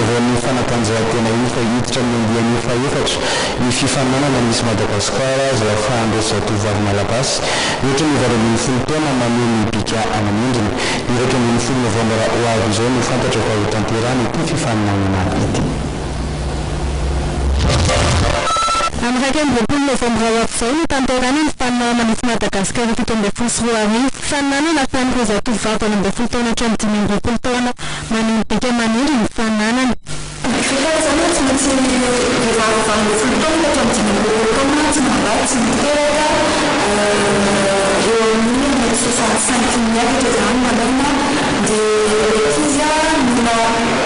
vaovaon'ny fanatanjahantena iny fa hiditra amin'ny andiany fahefatra ny fifaninanana Miss Madagascar izay ahafahan'ireo zatovovavy malagasy mihoatra ny 18 taona maneho ny bika aman'endriny. Ny 11 novambra ho avy izao no fantatra fa hotanterahana ity fifaninanana ity. Amin'ny 21 novambra ho avy izao no tanterahina ny fifaninanana Miss Madagascar 2017. Fifaninanana ahafahan'ireo zatovovavy 18 taona hatramin'ny 25 taona maneho ny bika aman'endriny ny fifaninanana. Ny vehivavy izany tsy maintsy vehivavy 18 taona ka hatramin'ny 25 taona, tsy manambady, tsy miteraka, eo amin'ny un mètre soixante cinq miakatra izany malaina, dia ilay ankizy mila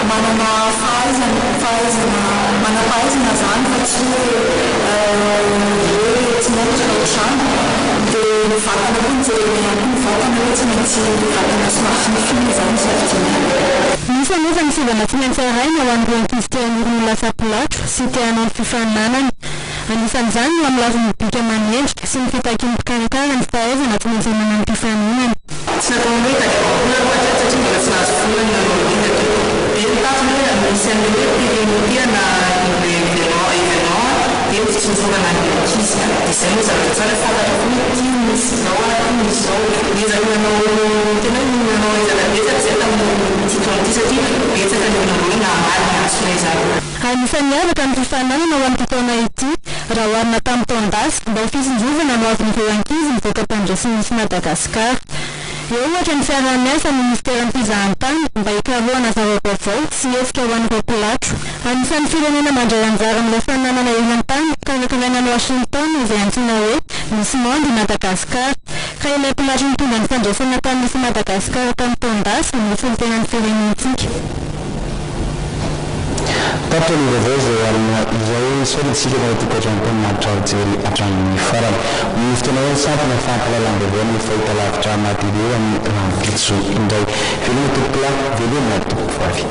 manana fahaizana, fahaizana, manam-pahaizana izany fa tsy hoe hoe tsy mianatra na ohatr'izany, dia ny vatana koa no jerena ihany koa, ny vatana hoe tsy maintsy vatana somary finifinina izany no safidiana. Misy anefa ny sivana tsy maintsy arahina ho an'ireo ankizy te hanorina ho lasa mpilatro sy te hanao ny fifaninanana. Anisan'izany ny amin'ny lafiny bika aman'endrika sy ny fitakian'ny mpikarakara ny fahaizana tsy maintsy ananan'ny mpifaninana. Tsy natao hoe tadiavam-bola aloha hatreto satria mbola tsy nahazo vola ny nanao indrindra teo. Dia ny tanjona hoe misy an'ilay hoe pérennité ana ilay événement événement dia ny fitsinjovana an'ilay ankizy. Dia izay no zavatra tsara hoe fantatra foana hoe ity misy izao a, ity misy izao. Niezaka nanao tena hoe nanao ezaka betsaka izay tamin'ity taona ity satria betsaka ny olona mbola hoe namaly ny antsonay izany. Anisan'ny niavaka ny fifaninanana ho an'ity taona ity, raha oharina tamin'ny taon-dasa, mba ho fitsinjovana ny hoavin'ireo ankizy mivoaka mpandresy Miss Madagascar. Eo ohatra ny fiaraha-miasa amin'ny minisiteran'ny fizahantany mba hikarohana zava-baovao sy hetsika ho an'ireo mpilatro. Anisan'ny firenena mandray anjara amin'ilay faninanana eran-tany karakaraina any Washington izay antsoina hoe Miss Monde i Madagascar. Ka ilay mpilatro nitondra ny fandresana tamin'ny Miss Madagascar tamin'ny taon-dasa no solontenan'ny firenentsika. Tapitra ny vaovao izay alina izay, misaotra antsika tany an-tokantrano tany maharitra mijery hatramin'ny farany. Ny fotoana hoe sampona fampahalalam-baovao ny fahitalavitra Amatv amin'ny rahampitso indray. Veloma tompokolahy, veloma tompokovavy.